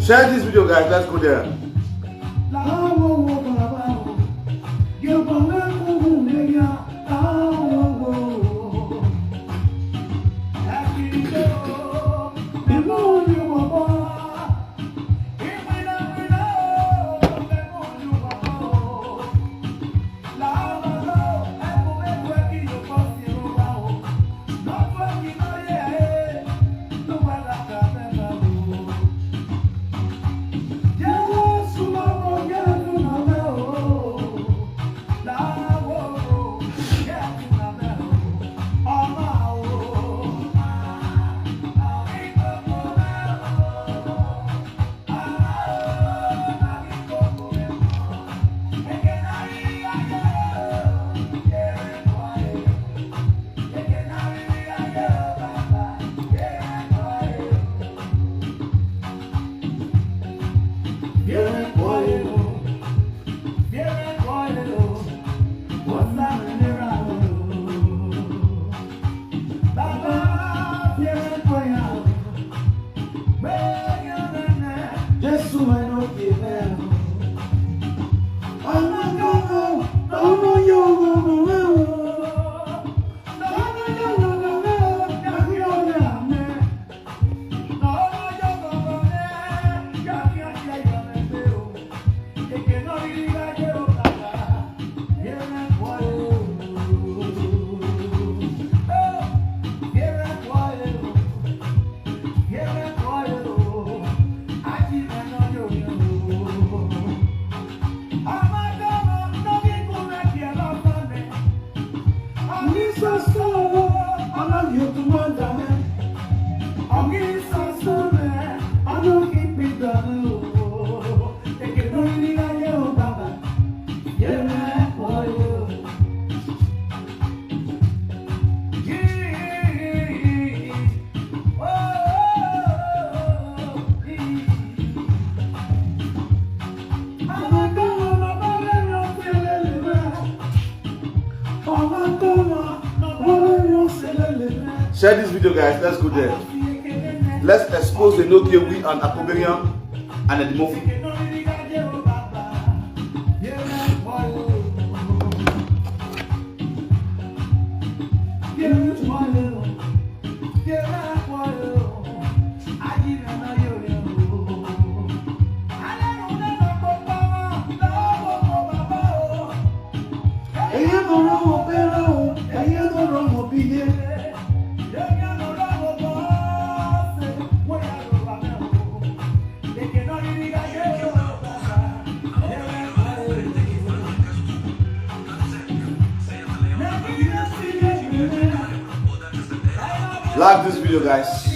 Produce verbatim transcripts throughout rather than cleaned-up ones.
Share this video, guys. Let's go there. Share this video, guys. Let's go there. Let's expose the Enogie and Akoberian and Eddie Murphy. Like this video, guys.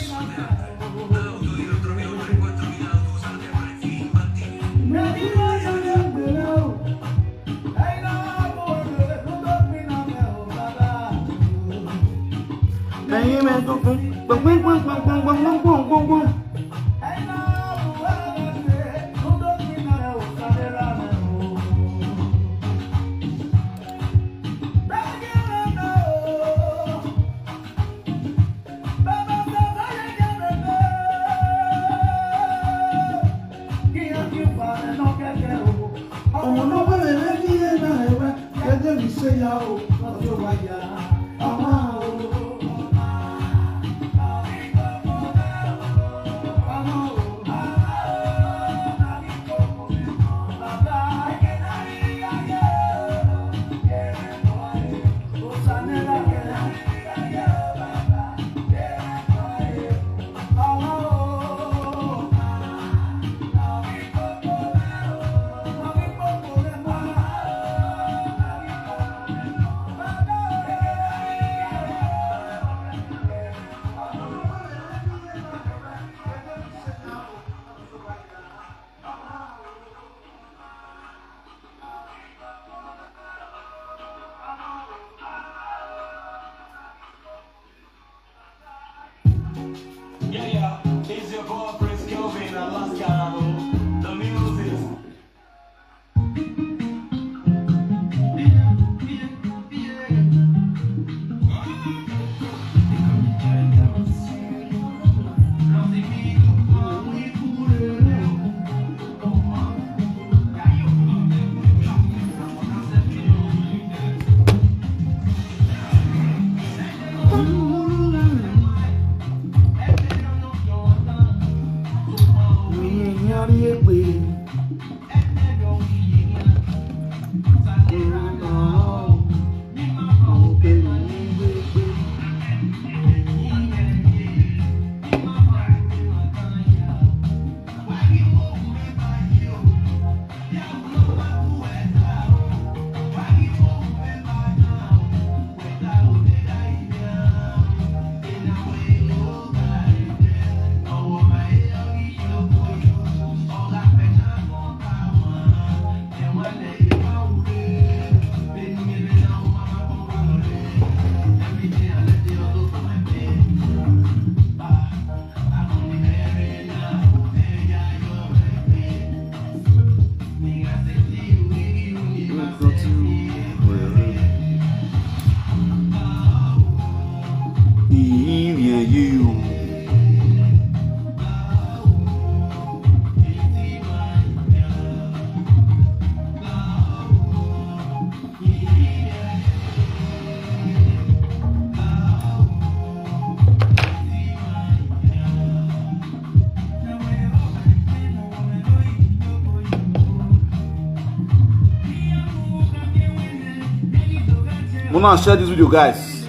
Wanna share this video, guys.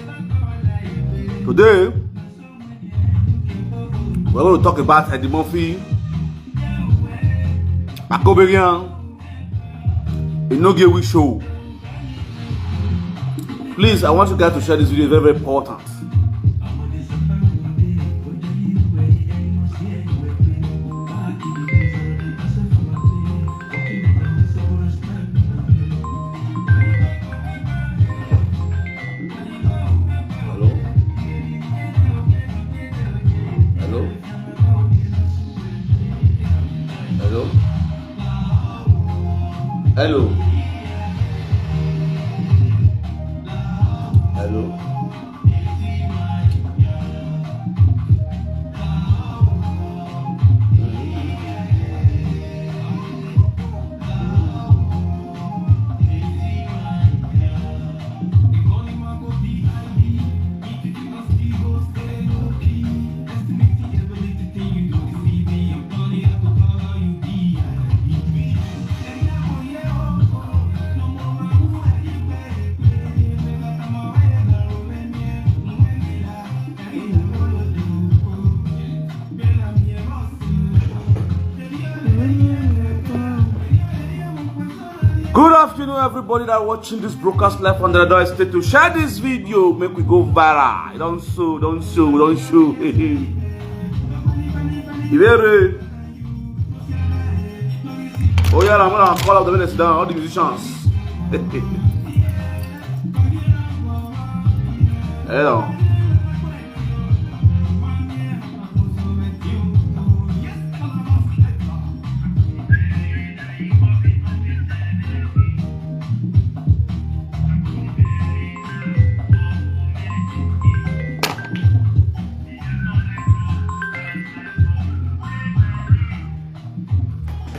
Today, we're going to talk about Eddie Murphy, Akoberian, Enogie Week show. Please, I want you guys to share this video. Very, very important. Hello? Hello? Hello? Hello? Hello? Good afternoon, everybody that watching this broadcast live on the radio. Stay to share this video, make we go viral. Don't show, don't show, don't show. Ìbéèrè. Oh yeah, I'm gonna call out the minutes down, all the musicians. Hello.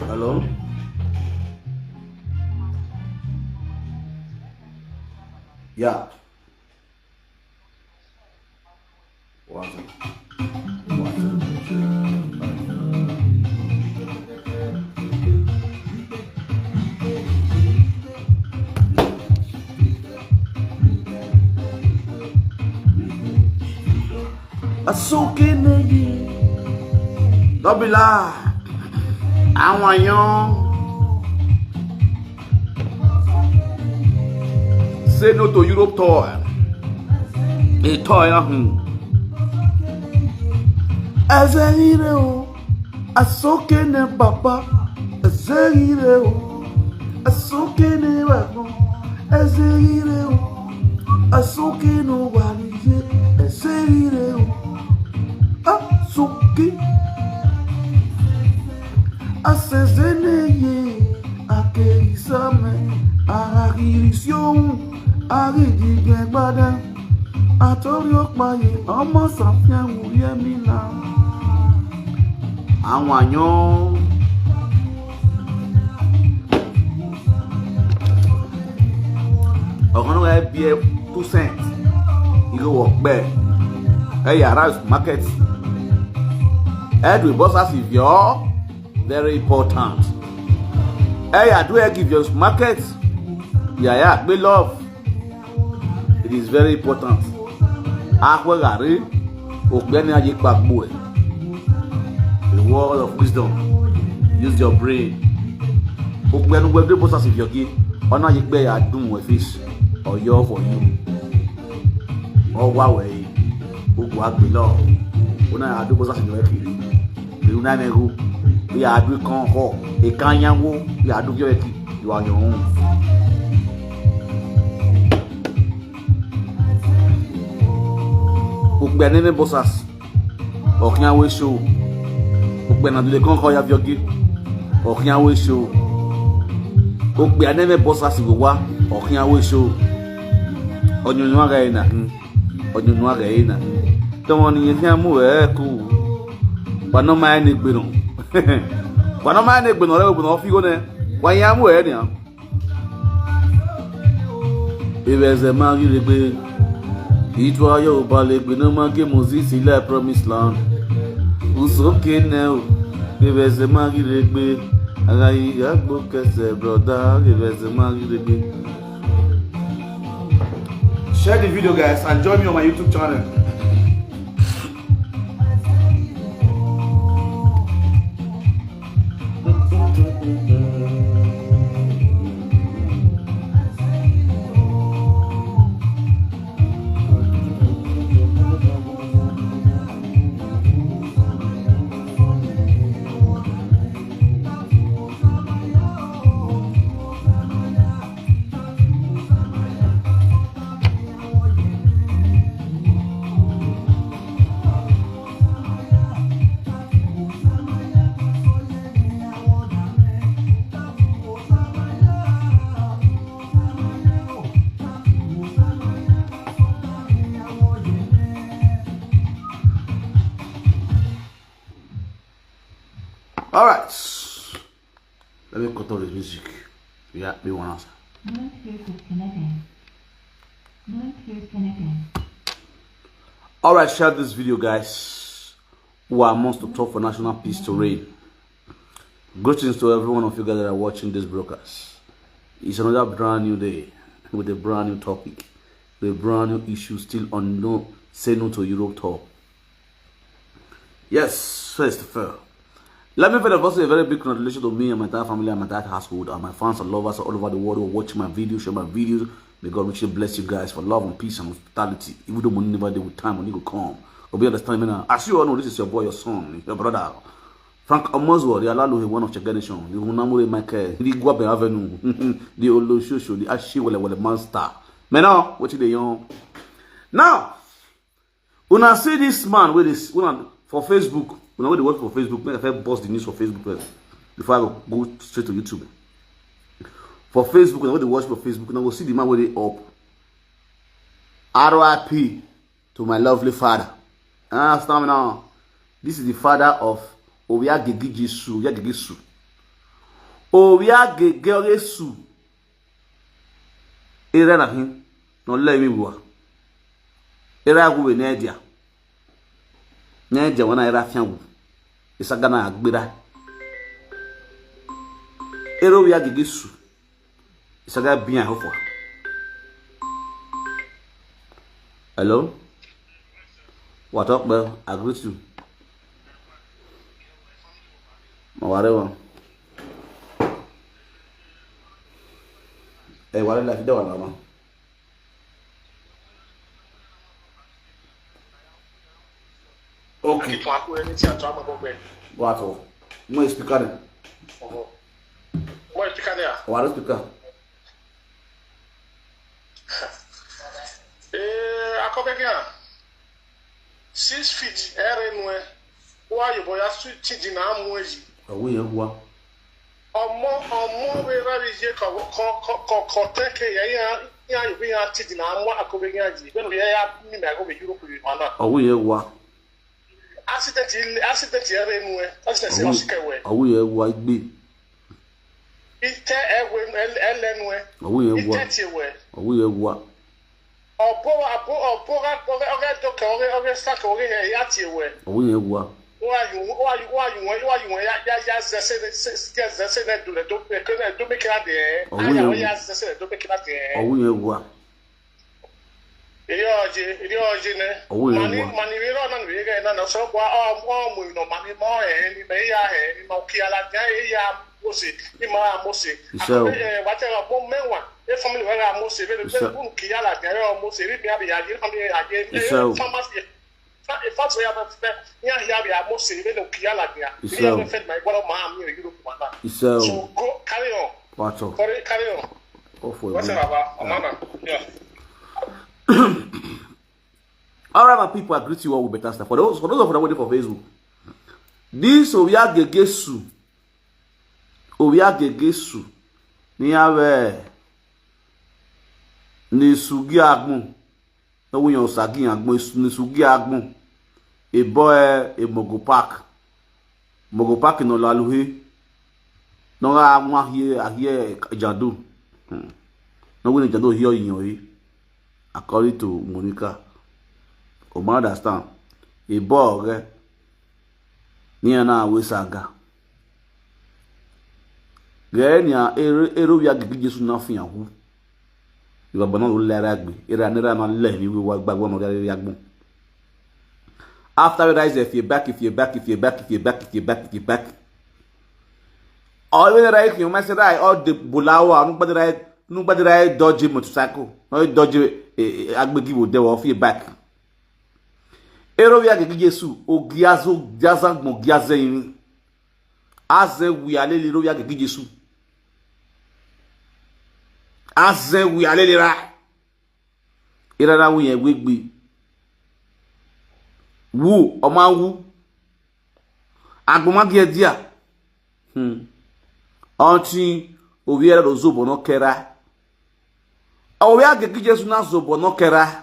Hello? Yeah. One, two. One, two. Asokene ye. Don't be lie. Àwọn èèyàn. Say no to Europe tour. A tour, yeah, hmm. Ẹsẹ̀ rire o. Asokene baba, ẹsẹ̀ rire o. Asokene baba, ẹsẹ̀ rire o. Asokene wa rire, ẹsẹ̀ rire o. Asoke. Asẹsẹ ne ye, akeghi samẹ, a gha ghi rhie isi ohun, a ghi di gbẹn gbada. Atorhiọkpa ye, ọmọ Safian vbe urhi Emina. Awanyan. Ọghẹn ne ọ gha biẹ two cent, igho wọ kpẹ. Ẹ ya ra market. Ẹ do bọsa si viọ, very important. Ẹ ya do ẹ give your market. Ya ya gbe love. It is very important. Akhuẹ gha rre, okpia ne a ye kpa gbe uẹ. A word of wisdom. Use your brain. Okpia ne uwẹ do bọsa si viọ gie, ọ na ye kpẹ ya dun uwẹ fish. Ọyọ for you. Ọ wa wẹ re, u gua gbe lọ. U na ya do bọsa si viọ kiri. Vbe u na mwẹ igho, u ya do ekọn khọ, ekan yan wo, u ya do viọ ẹki, you are your own. Okpia ne mwẹ bọsa si, ọ khian wẹ eso. Okpia ne a dule ekọn khọ ya viọ gie, ọ khian wẹ eso. Okpia ne mwẹ bọsa si vbe owa, ọ khian wẹ eso. Ọyọnmwa gha re na khin. Ọyọnmwa gha re na. Tọmọ ne irẹn khian mu ẹre ku. Wa ne ọ ma rẹn ne egbe nọ. Wa ne ọ ma rẹn ne egbe nọ, ọ rẹ egbe nọ, ọ fi igho nẹ. Wa iran mu ẹre nian. Evbẹzẹ ma ghi rre egbe. Itu ayọ obalẹ egbe ne ọ ma gie Moses la promise land. Usoke nẹ o. Evbẹzẹ ma ghi rre egbe. A gha ghi gha gbe okẹsẹ, brother, evbẹzẹ ma ghi rre egbe. Share the video, guys, and join me on my YouTube channel. All right. Let me cut off the music. Yeah, we want answer. Bluetooth disconnecting. Bluetooth connecting. All right, share this video, guys. Who are amongst the top for national peace to reign. Greetings to every one of you guys that are watching this broadcast. It's another brand new day with a brand new topic, with a brand new issue still on no, say no to Europe talk. Yes, first of all, let me first of all say a very big congratulations to me and my entire family and my entire household and my fans and lovers all over the world who are watching my videos, share my videos. May God richly bless you guys for love and peace and hospitality. Even though money never dey, with time, money go come. But we understand me now. As you all know, this is your boy, your son, your brother, Frank Omozua, the Alaluhe, one of Chege Nation, the Hunamure Michael, the Guabe Avenue, the Oloshosho, the Ashiwelewele monster. Man, now, what you dey on? Now, una see this man with this, una for Facebook, una wey dey watch for Facebook, make I first burst the news for Facebook first, before I go, go straight to YouTube. For Facebook, una wey dey watch for Facebook, una go see the man wey dey up. R I P to my lovely father. You understand me now? This is the father of Owiagege Jesu, Owiagege Su. Owiagege Jesu. Erha na hin, ne ọ lẹ emwi vbua. Erha wu vbe ne ẹdia. Ne ẹdia wa na erha fian wu. Esaga na gberra. Erha Owiagege Su. Esaga bian hofua. Hello? Wa tọ kpẹ, I greet you. Ma wa rre wan. Ẹ wa rre live, de wa la wan. Okay. Aki tun aku ẹni tí a tún àmọ́ gbogbo ẹ̀. Wa tọ. Mo speaker ni. Ọ̀họ̀. Mo speaker ni a. Wa rre speaker. Ee, akọkẹkẹ a. Six feet ẹre nuẹ. Wa yobọ ya su tidi na mu eyi. Ọwu yẹn wa. Ọmọ, ọmọ vbe erha vbe iye kọ, kọ, kọ, kọ, kọ tẹn ke ya iran, iran yo, iran tidi na mu ako vbe iran yi. Vbene ya, ya ni mẹ agho vbe Europe vbe emwa na. Ọwu yẹn wa. Accident, accident ẹre nuẹ. Accident Ọwu, si kẹ wẹ. Ọwu yẹn wa igbe. Itẹ ẹwe ẹlẹ nuẹ. Ọwu yẹn wa. Itẹ tie wẹ. Ọwu yẹn wa. Ọbo, ọbo, ọbo ọghe, ọghe, ọghe dokẹ, ọghe, ọghe sakẹ, ọghe hẹ ya tie wẹ. Ọwu yẹn wa. Wa yu, wa yu, wa yu wẹn, wa yu wẹn ya, ya, ya zẹ ẹse, ya zẹ ẹse nẹ do, nẹ do, nẹ do make na dẹ. Ọwu yẹn wa. Ya zẹ ẹse nẹ do make na dẹ. Ọwu yẹn wa. Erriọ ye, erriọ ye nẹ. Ọwu yẹn wa. Mani, mani vbe rọ na ni vbe ghẹ na na, sọ gua, ọ, ọ mu emwi nọ mani ma ọ hẹ ni, mẹ ya hẹ ni, ma ukia ladian, e ya Mose, ima ra Mose. Isẹ o. Akọbe, eh, wa te gha ọgbọ mẹ wa, e family wa gha Mose, vbene, vbene unu ki ya ladian, ọ Mose, vbe mi a vbe ya ye, e family ya ye, Isẹ o. Pharmacy, fa-, pharmacy ya fẹ, iran ya vbe a Mose, vbene ukia ladian. Isẹ o. Iran fẹ ma igua ma mi Europe wa na. Isẹ o. So go, carry on. Wa tọ. Carry, carry on. Go for it. What's up, Baba? Omana. Yeah. All right, my people, I greet you all with better stuff. For those, for those of you that waiting for Facebook, this Owiagege Su, Owiagege Su, ne iran vbe ne Esu gie agbọn, ne ọ wẹ iran Osa gie iran agbọn, Esu, ne Esu gie agbọn, ebọ ẹ, Emogo Park, Emogo Park ne ọ la luhe, ne ọ gha wan ahiẹ, ahiẹ Jando, hmm, ne ọ wẹ ne Jando hiẹ ọyinmwẹ ọre, according to Monica, u ma understand, ebọ ọghẹ, ne iran na wẹ saga. Ghẹ nian, erha, erha Owiagege Jesu na fian wu. Ivbabọ na do la erha gbe, erha ne erha na lẹ emwi iwe uwa gba wẹ ọmọ rriarria agbọn. After we rise, field back, field back, field back, field back, field back, field back. Ọ vbe ne erha i khian, ọ ma sẹ erha, ọ de bola ua, ne u gba de erha, ne u gba de erha dodge motorcycle, ne ọ dodge, eh, eh, agbegi vbe odẹ, ọ field back. Erha ovbi Agege Jesu, ogiazo, ogiazagbọn, ogiazẹrinmwi. Azẹ wia lele erha ovbi Agege Jesu. Azẹ wia lele erha. Erha na wu irẹn wegbe. Wu, ọ ma wu. Agbọn ma gie dia. Hmm. Ọtẹn ovbi ẹre do zobọ nọ ke erha. Ovbi Agege Jesu na zobọ nọ ke erha.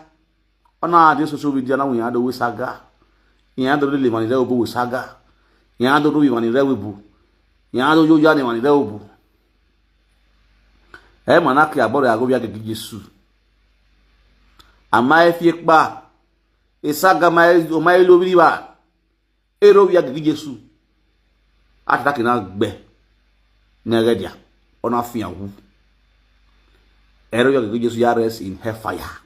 Ọ na rrie social media na wẹ iran do we saga. Iran do lele emwa ni rre ẹvbo we saga. Iran do rhie emwa ni rre ẹvbo. Iran do yoya ne emwa ni rre ẹvbo. Ẹ ma na ke abọ rẹ aghe ovbi Agege Jesu. A ma he fi ekpa. Esaga ma he, ọ ma he lo vbirri vba. Erha ovbi Agege Jesu. Attack na gbe ne ẹghẹ dia, ọ na fian wu. Erha ovbi Agege Jesu ya rest in hellfire.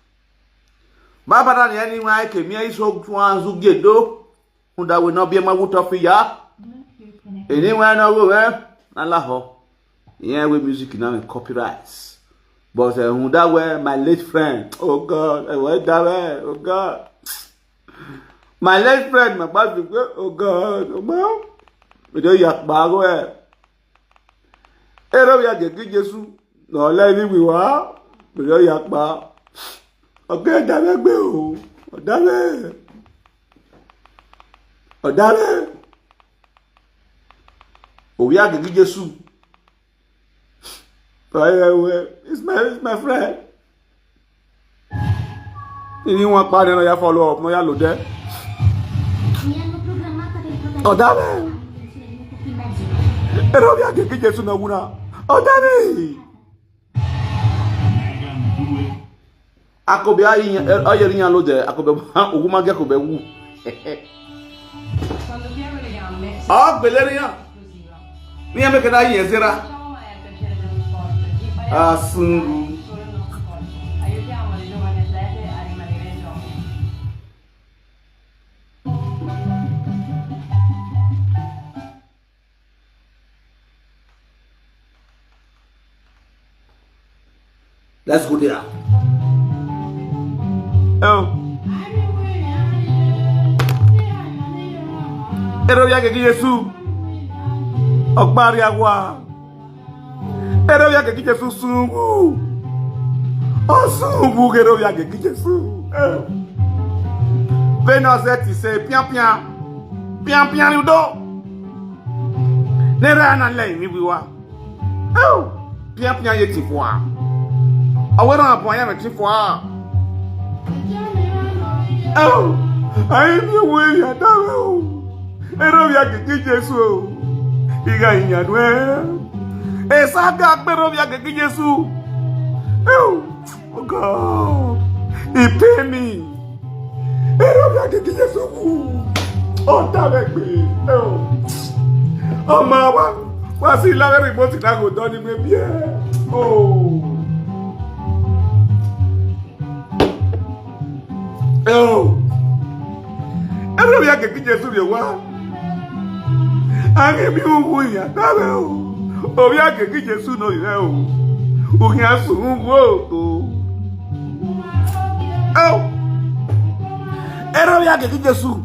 Baba na nian ne iwan ke miẹn iso tuan zu gie do. Rhunmwuda wẹ ne ọ biẹ ma wu otọ fi ya. Eni iwan ne ọ gho mwẹ na lahọ. Iran wẹ music na mwẹ copyright. But, eh, rhunmwuda wẹ my late friend, oh God, ẹvbo da mwẹ, oh God. My late friend, ma gba fi gbe, oh God, oh God. Vbe do ya kpa gho ẹ. Erha ovbi Agege Jesu, ne ọ lẹ emwi iwe uwa, vbe do ya kpa. Ọ ghe da mwẹ gbe o, ọ da mwẹ. Ọ da mwẹ. Ovbi Agege Jesu. Ọ ye wẹ, it's my, it's my friend. Eni iwan kpa nẹ ne ọ ya follow up, ne ọ ya lodẹ. Ọ da mwẹ. Erha ovbi Agege Jesu ne ọ wu na. Ọ da mwẹ. Akobe a yi iyan, ọ ye rre iyan lodẹ, akobe uwu ma gie akobe wu. Ọ gbele rre iyan. Ne iran mieke na yi ẹzẹ ra. Asungu. Let's go there. Oh. Erha ovbi Agege Jesu. Ọkpa rria wa. Erha ovbi Agege Jesu sun wu. Ọ sun wu ghe erha ovbi Agege Jesu. Eh. Vbene ọ zẹ te ise pianpian. Pianpian rhie udo. Ne erha na lẹ emwi iwe uwa. Ẹo, pianpian ye tin fua. Ọ wẹ erha bun a ya mwẹ tin fua. Ẹo, a i miẹn ohu emwi a da mwẹ o. Erha ovbi Agege Jesu o. I gha yan nuẹn. Esaga gbe erha ovbi Agege Jesu. Ẹo. Oh God, he pay me. Erha ovbi Agege Jesu wu. Ọ da mwẹ gbe. Ẹo. Ọ ma wa, wa si la vbe remote na gho dọ ni mwẹ biẹ. Oh. Ẹo. Erha ovbi Agege Jesu rrie owa. A ghi miẹn uwu iran da mwẹ o. Ovbi Agege Jesu nọ rre o. U khian sun uwu o. Ẹo. Erha ovbi Agege Jesu.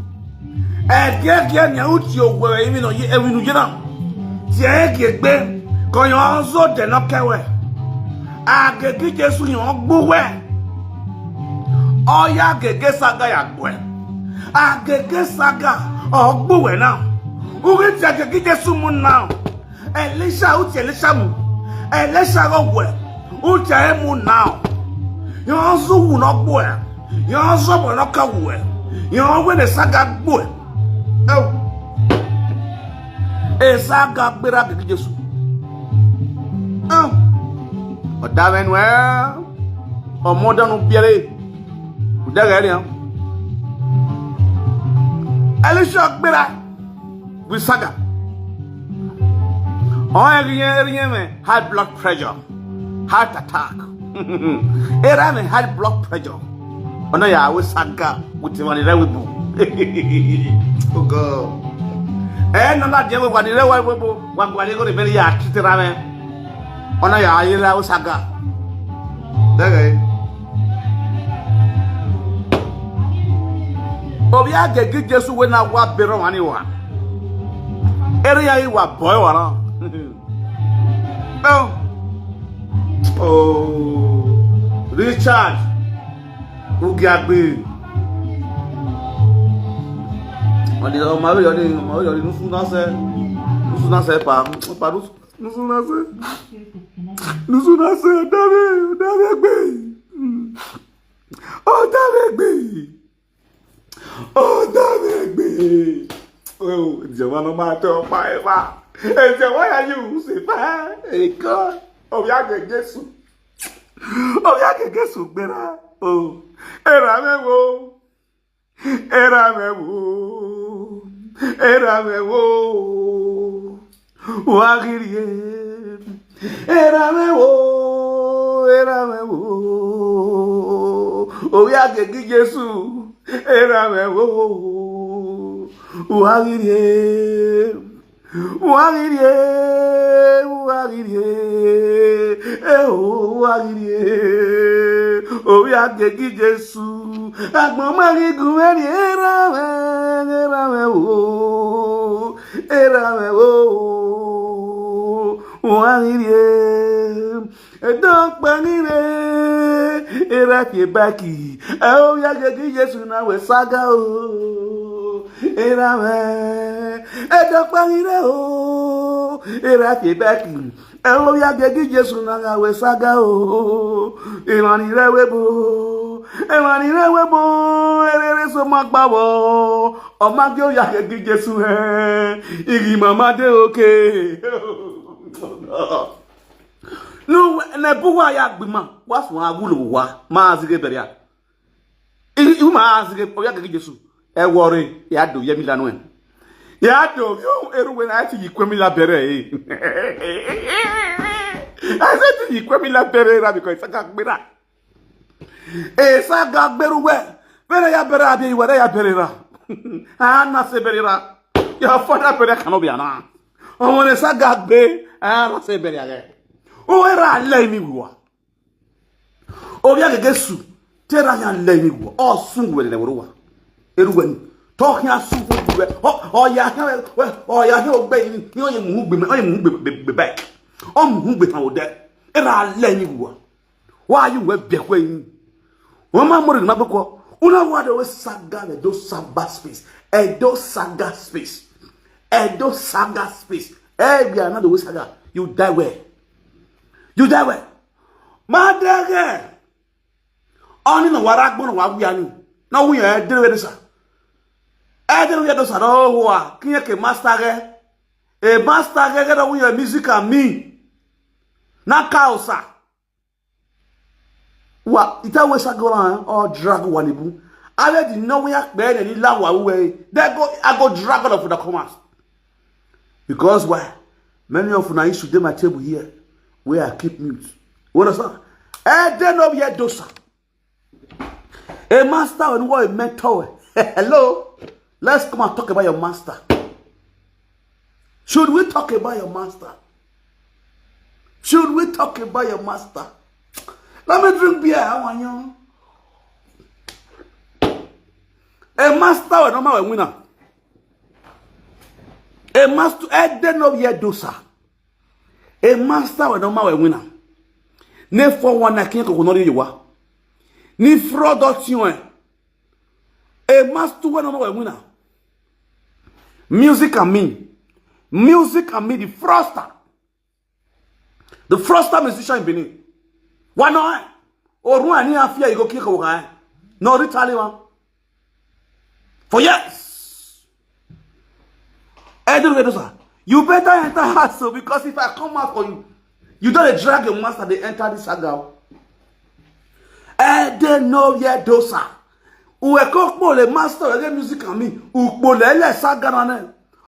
Ẹgiẹgiẹ nian u tie owa ẹmwẹ emwi ne ọ ye, emwi ne u ye na. Tie ẹre gie egbe, ke ọ yan zẹ odẹ ne ọ kẹ wẹ. Agege Jesu yan ọ gbe uwẹ. Ọ ya Agege saga ya gbuẹ. Agege saga ọ gbe uwẹ na. U ghi tie Agege Jesu mu na. Elisha, u tie Elisha mu. Elisha ghe ọ wẹ, u tie ẹre mu na. Yan zẹ uwu ne ọ gbuẹ. Yan zẹ obọ ne ọ ka wuẹ. Yan wẹ ne saga gbuẹ. Ẹo. Esaga gbe erha Agege Jesu. Ẹo. Ọ da mwẹ nuẹn. Ọmọ dan ne u biẹre. U dẹghe ẹre nian. Elisha gberra vbe saga. Ọ rẹn ghi rẹn mwẹ high blood pressure, heart attack. Erha mwẹ high blood pressure. Ọ na ya ru saga with emwa ni rre ẹvbo ebo. Oh God. Ẹ na ladian wẹ wa ni rre ẹvbo ebo, wa gualọ igho ne mẹ ya treat erha mwẹ. Ọ na ya ru saga. Dẹghẹ. Ovbi Agege Jesu wẹ ne a wa berre ọmwa ni rua. Erha iran ghi wa bọ ẹre rua na. Oh. Oh. Richard. Ugiagbe. Ọni, ọma vberriọ ni, ọma vberriọ ni, ne usun na sẹ. Ne usun na sẹ, pa. Pa, ne usun, ne usun na sẹ. Ne usun na sẹ, ọ da mwẹ, ọ da mwẹ egbe. Ọ da mwẹ egbe. Ọ da mwẹ egbe. Oh, Jehovah ne ọ ma tọ ọkpa eva. Jehovah ya ye use fa. Eko. Ovbi Agege Jesu. Ovbi Agege Jesu gberra. Oh. Erha mwẹ wo. Erha mwẹ wo. Erha mwẹ wo. Wa ghi rhie. Erha mwẹ wo, erha mwẹ wo. Ovbi Agege Jesu, erha mwẹ wo. Wa ghi rhie. Wa ghi rhie, wa ghi rhie. Eho, wa ghi rhie. Ovbi Agege Jesu, agbọn ma ghi gu mwẹ rhie, erha mwẹ, erha mwẹ wo. Erha mwẹ wo, wa ghi rhie, ẹdẹ ọkpa ghi rre, erha fi eba ki, ẹ ovbi Agege Jesu na wẹ saga o, erha mwẹ, ẹdẹ ọkpa ghi rre o, erha fi eba ki, ẹ ovbi Agege Jesu na gha wẹ saga o, emwa ni rre ẹvbo ebo, emwa ni rre ẹvbo ebo, erha eso ma gba vbọ. Ọ ma gie ovbi Agege Jesu hẹ, I ghi ma ma de oke. Ne uwẹ, ne ẹbu uwa ya gbe ima, wa suẹn a wu lo vbe owa, ma a zighe bẹrriẹ. I, I ma a zighe, ovbi Agege Jesu, ẹwọ rre, ya do ye emila nuẹn. Ya do, yo, erha uwẹ na, a te ye ikun emila bẹrriẹ ẹre. A te ye ikun emila bẹrriẹ erha, because saga gberra. Esaga gberra uwẹ, vbene ya bẹrriẹ, a biẹ uwẹ, ya bẹrriẹ erha. A na sẹ bẹrriẹ erha. Your father bẹrriẹ cannot be an. Ọmwa ne saga gbe, a na sẹ bẹrriẹ ẹghẹ. U erha lẹ emwi vbe uwa. Ovbi Agege Jesu, te erha yan lẹ emwi vbe uwa. Ọ sun wẹ nene ẹvbo uwa. Erha uwẹ ni. Te ọ khian sun wẹ, ọ, ọ ya khian wẹ, ọ ya khian ogbe yi, ọ ye mu ugbe, ọ ye mu ugbe, gbe, gbe back. Ọ mu ugbe kan odẹ. Erha lẹ emwi vbe uwa. Wa ye uwẹ biẹ ẹkhuẹ yi. Wẹ ma mu rhie ne ima gboko. Una wa do we saga vbe Edo saga space. Edo saga space. Edo saga space. Ẹ, we are not the way saga. You die well. You die well. Ma dẹghẹ. Ọni ne ọ wa rre agbọn ne ọ wa wia ni. Ne ọ wia ẹdẹ ne ovbi Edosa. Ẹdẹ ne ovbi Edosa ne ọ hua. Khian ke master ghẹ. E master ghẹ ghẹ ne ọ wia music and me. Na ka osa. Wa, ita we saga ọna, ọ drag uwa ni bu. Avbe di nọ wẹ ya kpẹ nẹ ni la uwa ru ẹre. They go, I go drag all of una come out. Because why? Many of una issue dey my table here, where I keep mute. You understand? Ẹdẹ ne ovbi Edosa. A master wẹ ne uwa mentor wẹ. Hello? Let's come and talk about your master. Should we talk about your master? Should we talk about your master? Let me drink beer, I want you. A master wẹ ne ọ ma wẹ winna. A master, ẹdẹ ne ovbi Edosa. A master wẹ ne ọ ma wẹ winna. Ne four one nine khian koko ne ọ rhie ye owa. Ne fraud ọtiọnrẹn. A master wẹ ne ọ ma wẹ winna. Music and me. Music and me, the fraudster. The fraudster musician in Benin. Wa nọ ẹn. Orhunmwu ni a fi ẹre igho kie koko gha ẹn. Ne ọ rhie Italy wa. For years. Edo, Edo, sir. You better enter house o, because if I come out for you, you don dey drag your master dey enter this saga o. Ẹdẹ ne ovbi Edosa. Uwẹ ke ukpolo master, ẹghẹ music and me, ukpolo ẹlẹ saga na nẹ.